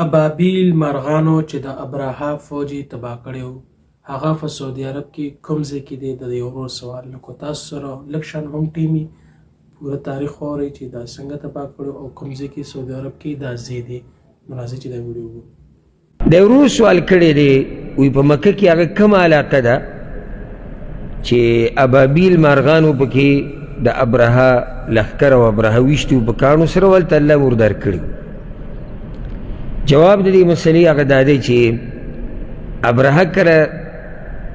ابابیل مارغانو چې د ابرهه فوج یې تباه کړی وو هغه په سعودي عرب کې کوم ځای کې دی؟ د یو ورور سوال. نو که تاسو سره لږ شان هم ټیم وي، پوره تاریخ واورئ چې دا څنګه تباه کړو او کوم ځای کې سعودي عرب کې دا ځای دی. نو راځئ چې دا ویډیو وګورو. د ورور سوال کړی دی، وی په مکه کې هغه کومه علاقه ده چې ابابیل مارغانو پکې د ابرهه لښکر او ابرهه ویشتي په کاڼو سره، هلته الله مردار کړي؟ جواب د دې مسلې هغه دا دی چې ابرهه کله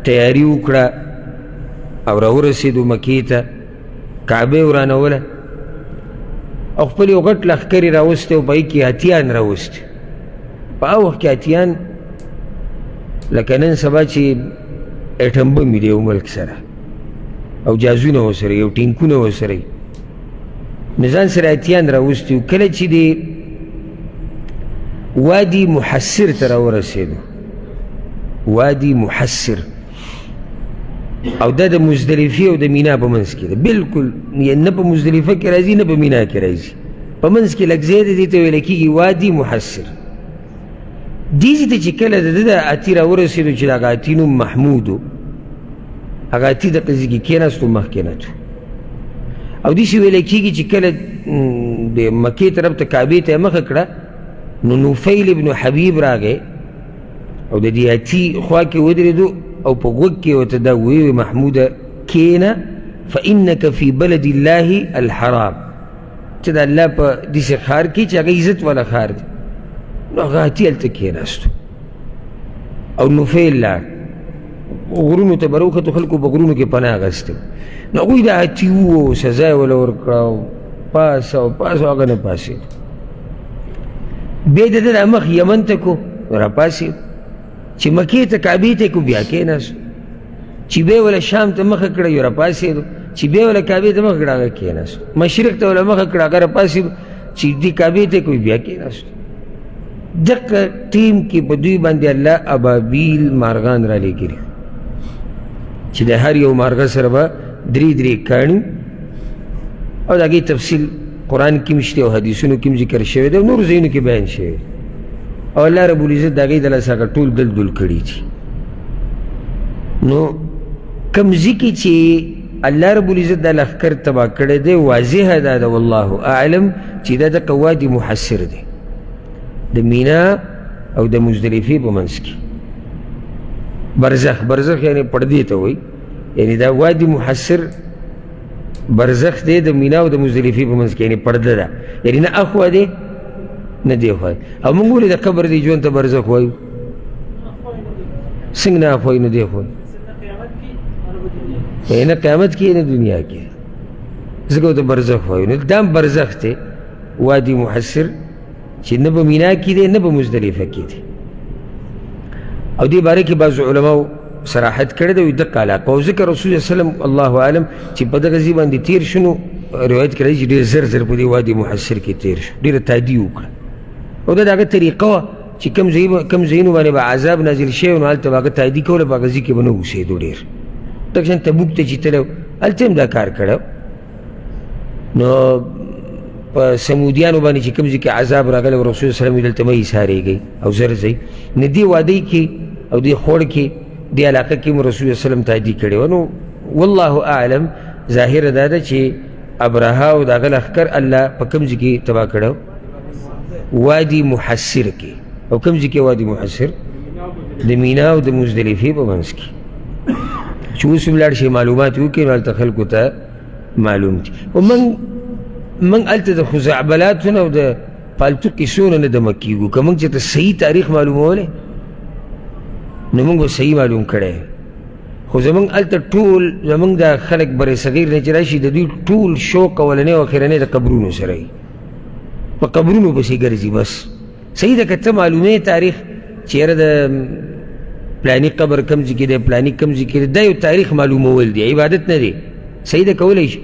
تیاري وکړه او راورسېدو مکې ته، کعبه یې ورانوله او خپل یو غټ لښکر یې راوستی او په هغې کې هتیان راوستي. په هغه وخت کې هتیان لکه نن سبا چې اټم بم وي د یو ملک سره او جازونه ورسره، یو ټینکونه ورسره، نو ځان سره هتیان راوستي وو. کله چې د وادي محصر ته راورسېدو، وادي محصر او دا د مزدلفې او د مینا په منځ کې ده، بالکل نه په مزدلفه کې راځي نه په مینا کې راځي، په منځ کې لږ ځای دی، دې ته ویل کېږي وادي محصر. دې ځای ته چې کله د ده د هاتي راورسېدو، چې د هغه هاتي نوم محمود و، هغه هاتي دغه ځای کې کېناستو، مخکې نه تلو. او داسې ویل کېږي چې کله د مکې طرف ته کعبې ته یې مخه کړه، نو نفیل ابن حبیب راغی او د دې هاتي خوا کې ودرېدو او په غوږ کې ورته دا وویل، محموده کښېنه، فإنک فی بلد الله الحرام، چې د الله په داسې ښار کې چې هغه عزت والا ښار دی. نو هغه هاتي هلته کښېناستو او نفیل لاړ غرونو ته به راوختو، خلکو په غرونو کې پناه اخیستې. نو هغوی د هاتي وو سزا یې وله ورکړه او پاڅه او پاڅه، هغه نه پاڅېدو. بیا د ده دا مخ یمن ته کو، راپاڅېد. چې مکې ته کعبې ته کو، بیا کښېناست. چې بیا وله شام ته مخه کړه، یو راپاڅېدو. چې بیا وله کعبې ته مخه کړه، هغه کښېناست. مشرق ته وله مخه کړه، هغه راپاڅېدو. چې دې کعبې ته کو، بیا کښېناست. دغه ټیم کې په دوی باندې الله ابابیل مارغان را لېږلي چې د هر یو مارغه سره به درې درې کاڼي، او د هغې تفصیل قرآن کې هم شته او حدیثونو کې هم ذکر شوی دی او نورو ځایونو کې بیان شوی دی. او الله رب العزت د هغې د لاسه هغه ټول دل دل کړي دي. نو کوم ځای کې چې الله رب العزت دا لښکر تباه کړی دی، واضحه دا ده والله اعلم چې دا دغه وادي محصر دی د مینا او د مزدلفې په منځ کې. برزخ، برزخ یعنې پردې ته وایي، یعنې دا وادي محصر برزخ دی د مینا او د مزدلفې په منځ کې، یعنې پرده ده، یعنې نه اخوا دی نه دی خوا. او موږ ولې د قبر دی ژوند ته برزخ وایو؟ څنګه نه اخوا نه دی خوا؟ نه قیامت کې نه دنیا کې، ځکه ورته برزخ وایو. نو دا هم برزخ دی وادي محصر چې نه په مینا کې دی نه په مزدلفه کې دی. او دې باره کې بعضو علماو صراحت کړی دی، دقه علاقه. او ځکه رسول الله صلی الله علیه وسلم الله اعلم چې په دغه ځای باندې تېر شو، نو روایت کړی چې ډېر زر زر په دې وادي محصر کې تېر شو، ډېره تادي وکړه. او دا د هغه طریقه وه چې کوم ځایونو باندې به عذاب نازل شوی، نو هلته به هغه تادي کوله، په هغه ځای کې به نه اوسېدو ډېر. دغه شان تبوک ته چې تللی، هلته هم دا کار کړی. نو په سمودیانو باندې چې کوم ځای کې عذاب راغلی، رسول الله صلی الله علیه وسلم دلته مه ایسارېږئ او زر ځئ. نو دې وادۍ کې او دې خوړ کې دې علاقه کې هم رسول الله صلی الله علیه وسلم تادي کړې وه. نو والله اعلم ظاهره دا ده چې ابرهه او د هغه لښکر الله په کوم ځای کې تباه کړی؟ وادي محصر کې. او کوم ځای کې وادي محصر؟ د مینا او د مزدلفې په منځ کې. چې اوس هم لاړ شي معلومات وکړي، نو هلته خلکو ته معلوم دي. او موږ هلته د خزعبلاتو نه او د فالتو قصو نه نه دمه کېږو. که موږ چېرته صحیح تاریخ معلومولی نو موږ به صحیح معلوم کړی، خو زموږ هلته ټول زموږ دا خلک برصغیر نه چې راشي، د دوی ټول شوق اولنی او اخرنی د قبرونو سره وي، په قبرونو پسې ګرځي. بس صحیح ده که ته معلومې تاریخ چې یاره د پلاني قبر کوم ځای کې دی، پلاني کوم ځای کې دی، دا یو تاریخ معلومول دی، عبادت نه دی. صحیح ده کولی شي،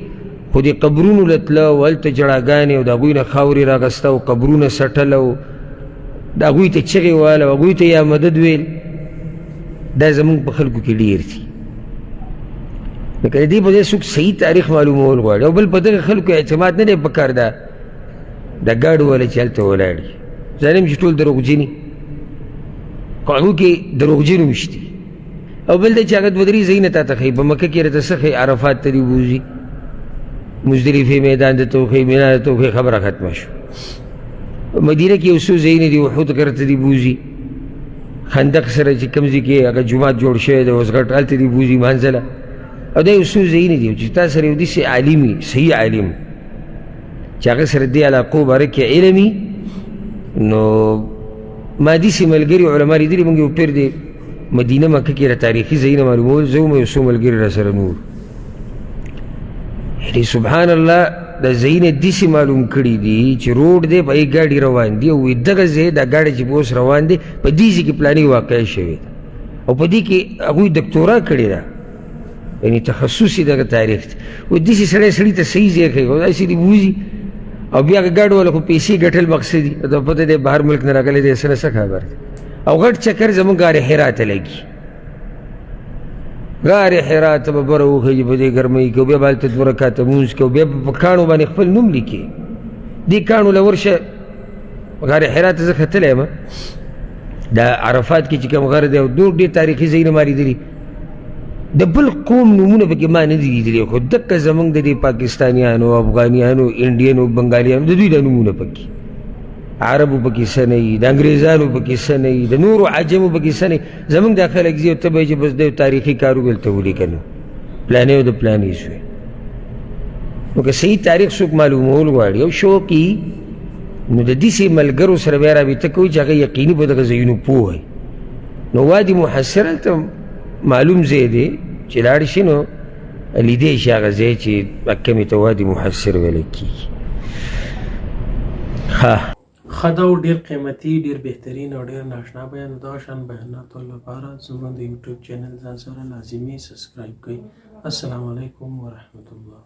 خو د قبرونو له تله او هلته ژړاګانې او د هغوی نه خاورې راغسته او قبرونه څټل او د هغوی ته چغې وهل او هغوی ته یا مدد ویل، دا زموږ په خلکو کې ډېر دي. نو که د دې په ځای څوک صحیح تاریخ معلومول غواړي، او بل په دغه خلکو اعتماد نه دی پکار، ده د ګاډو والا چې هلته ولاړ وي. ظالم چې ټول دروغجني، خو هغو کې دروغجن هم شتي. او بل دی چې هغه دوه درې ځایونه تا ته ښیي، په مکه کې راته څه ښیي، عرفات ته دې بوځي، مزدلفې میدان درته وښیي، مینا درته وښیي، خبره ختمه شوه. مدینه کې یو څو ځایونه دي، احد غره ته دې بوځي، خندق سره چې کوم ځای کې هغه جومات جوړ شوی دی اوس غټ، هلته دې بوځي منزله. او دا یو څو ځایونه دي چې تا سره یو داسې عالم وي، صحیح عالم، چې هغه سره دې علاقو باره کې علم وي. نو ما داسې ملګري علما لیدلي، موږ یو پیر دی مدینه مکه کې را تاریخي ځایونه معلومول، زه وم یو څو ملګري را سره نور، یعنې سبحان الله د ځایونه داسې معلوم کړي دي چې روډ دی، په هغې ګاډي روان دي، او وایي دغه ځای دا ګاډی چې اوس روان دی په دې ځای کې پلانې واقع شوې ده، او په دې کې هغوی دکتورا کړې ده، یعنې تخصص یې دغه تاریخ دی. وایي داسې سړی سړي ته صحیح ځای ښیي، خو داسې دې بوځي او بیا هغه ګاډو والا خو پیسې ګټل مقصد دي، ته پته دی بهر ملک نه راغلی دی، څه نه څه خبر دی. او غټ چکر زموږ غار حرا ته لګي، غار حرا ته به بره وخېژي په دې ګرمۍ کې، او بیا به هلته دوه رکعته لمونځ کوي، بیا به په کاڼو باندې خپل نوم لیکي. دې کاڼو له ورشه غار حرا ته زه ختلی یم، د عرفات کې چې کوم غر دی او نور ډېر تاریخي ځایونه ما لیدلي، د بل قوم نومونه پکې ما نه دي لیدلي، خو دقه زموږ د دې پاکستانیانو، افغانیانو، انډینو، بنګالیانو د دوی دا نومونه پکې، عربو پکې څه نه وي، د انګریزانو پکې څه نه وي، د نورو عجمو پکې څه نه وي. زموږ دا خلک ځي او ته به یې چې بس د یو تاریخي کار وکړي هلته ولیکه، نو پلانې او د پلانې زوی. نو که صحیح تاریخ څوک معلومول غواړي او شوق یي، نو د داسې ملګرو سره بیا رابطه کوي چې هغه یقیني په دغه ځایونو پوه وي. نو وادي محصر هلته معلوم ځای دی چې لاړ شي نو لیدی شي هغه ځای چې کمې ته وادي محصر ویل کېږي. ښه ښه ده او ډېر قیمتي، ډېر بهترین او ډېر ناشنا بیان. دغه شان بیاناتو لپاره زموږ د یوټیوب چینل ځان سره لازمي سبسکرایب کړئ. السلام علیکم ورحمت الله.